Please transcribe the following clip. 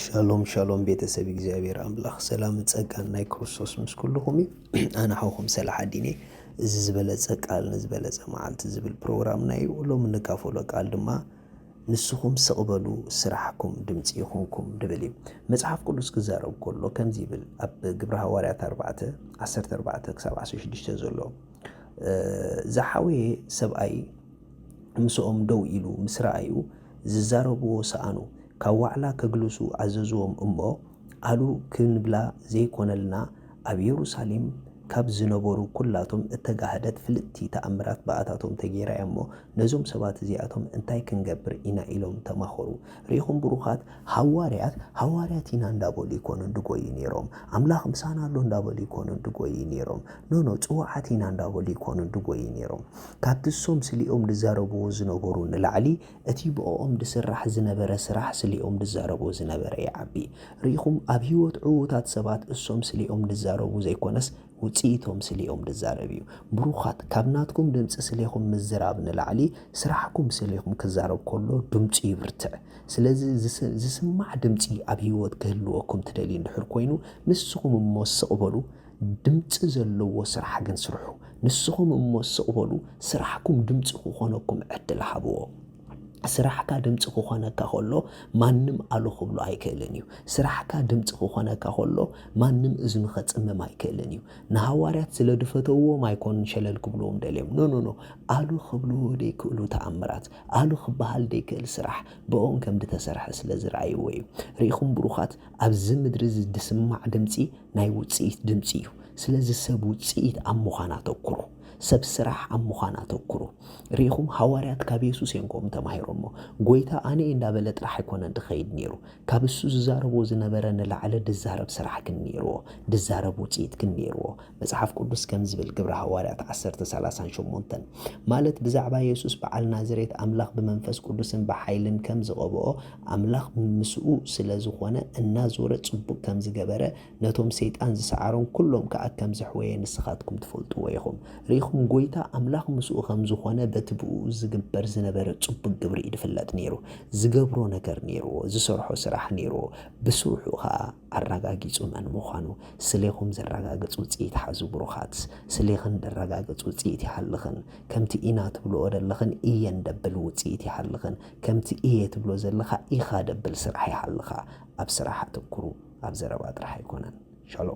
ሻሎም ሻሎም ቤተሰብ እግዚኣብሔር ኣምላኽ ሰላምን ጸጋን ናይ ክርስቶስ ምስ ኩልኹም እዩ። ኣነ ሓውኹም ሰላሓዲን እየ። እዚ ዝበለጸ ቃል ንዝበለጸ መዓልቲ ዝብል ፕሮግራምና እዩ። ሎሚ እንካፈሎ ቃል ድማ ንስኹም ስቕ በሉ ስራሕኩም ድምፂ ይኹንኩም ድብል እዩ። መጽሓፍ ቅዱስ ክዛረብ ከሎ ከምዚ ይብል ኣብ ግብረ ሃዋርያት ኣርባዕተ ዓሰርተ ኣርባዕተ ክሳብ ዓሰርተ ሽዱሽተ ዘሎ ዝሓወየ ሰብኣይ ምስኦም ደው ኢሉ ምስ ረኣዩ ዝዛረብዎ ሰኣኑ። ካብ ዋዕላ ከግልሱ ኣዘዝዎም እሞ ኣሉ ክንብላ ዘይኮነልና ኣብ የሩሳሌም ካብ ዝነበሩ ኩላቶም እተጋህደት ፍልጥቲ ተኣምራት ብኣታቶም ተጌራ እያ እሞ ነዞም ሰባት እዚኣቶም እንታይ ክንገብር ኢና ኢሎም ተማኸሩ። ርኢኹም ብሩኻት ሃዋርያት ሃዋርያት ኢና እንዳበሉ ይኮኑ እንድጎዩ ነይሮም። ኣምላኽ ምሳና ኣሎ እንዳበሉ ይኮኑ እንድጎዩ ነይሮም። ኖኖ ጽዋዓት ኢና እንዳበሉ ይኮኑ እንድጎዩ ነይሮም። ካብቲ እሶም ስሊኦም ዝዛረብዎ ዝነበሩ ንላዕሊ እቲ ብኦም ዝስራሕ ዝነበረ ስራሕ ስሊኦም ዝዛረብዎ ዝነበረ ይዓቢ። ርኢኹም ኣብ ህይወት ዕዉታት ሰባት እሶም ስሊኦም ዝዛረቡ ዘይኮነስ ውፅኢቶም ስሊኦም ዝዛረብ እዩ። ብሩኻት ካብ ናትኩም ድምፂ ስሌኹም ምዝራብ ንላዕሊ ስራሕኩም ስሌኹም ክዛረብ ከሎ ድምፁ ይብርትዕ። ስለዚ ዝስማዕ ድምፂ ኣብ ህይወት ክህልወኩም ትደልዩ እንድሕር ኮይኑ ንስኹም እሞ ስቕ በሉ። ድምፂ ዘለዎ ስራሕ ግን ስርሑ። ንስኹም እሞ ስቕ በሉ፣ ስራሕኩም ድምፂ ክኾነኩም ዕድል ሃብዎ። ስራሕካ ድምፂ ክኾነካ ከሎ ማንም ኣሉ ክብሎ ኣይክእልን እዩ። ስራሕካ ድምፂ ክኾነካ ከሎ ማንም እዝኑ ከፅምም ኣይክእልን እዩ። ንሃዋርያት ስለ ድፈተውዎም ኣይኮኑን ሸለል ክብልዎም ደልዮም። ኖ ኖ ኖ ኣሉ ክብልዎ ደይክእሉ ተኣምራት ኣሉ ክበሃል ደይክእል ስራሕ ብኦም ከም ድተሰርሐ ስለ ዝረኣይዎ እዩ። ርኢኹም ብሩኻት ኣብዚ ምድሪ እዚ ድስማዕ ድምፂ ናይ ውፅኢት ድምፂ እዩ። ስለዚ ሰብ ውፅኢት ኣብ ምዃን ኣተኩሩ። ሰብ ስራሕ ኣብ ምዃን ኣተኩሩ። ርኢኹም ሃዋርያት ካብ የሱስ እዮም ከምኡ ተማሂሮሞ። ጎይታ ኣነ እየ እንዳበለ ጥራሕ ኣይኮነን ድኸይድ ነይሩ። ካብ እሱ ዝዛረቦ ዝነበረ ንላዕሊ ድዛረብ ስራሕ ግን ነይርዎ። ድዛረብ ውፅኢት ግን ነይርዎ። መጽሓፍ ቅዱስ ከም ዝብል ግብረ ሃዋርያት ዓሰርተ ሰላሳን ሸሞንተን ማለት ብዛዕባ የሱስ በዓል ናዝሬት ኣምላኽ ብመንፈስ ቅዱስን ብሓይልን ከም ዝቐብኦ ኣምላኽ ምስኡ ስለ ዝኾነ እናዞረ ጽቡቕ ከም ዝገበረ ነቶም ሰይጣን ዝሰዓሮም ኩሎም ከኣ ከም ዘሕወየ ንስኻትኩም ትፈልጥዎ ኢኹም። ርኢኹም፣ ጎይታ ኣምላኽ ምስኡ ከም ዝኾነ በቲ ብእኡ ዝግበር ዝነበረ ጽቡቕ ግብሪ እዩ ዝፍለጥ ነይሩ። ዝገብሮ ነገር ነይርዎ፣ ዝሰርሖ ስራሕ ነይርዎ፣ ብስርሑ ከኣ ኣረጋጊጹ መን ምዃኑ። ስሌኹም ዘረጋግጽ ውጽኢት ሓዙ ብሩኻት። ስሌኽን ደረጋግጽ ውጽኢት ይሃልኽን። ከምቲ ኢና ትብልኦ ደለኽን እየን ደብል ውጽኢት ይሃልኽን። ከምቲ እየ ትብሎ ዘለኻ ኢኻ ደብል ስራሕ ይሃልኻ። ኣብ ስራሕ ኣተኩሩ፣ ኣብ ዘረባ ጥራሕ ኣይኮነን። ሻሎም።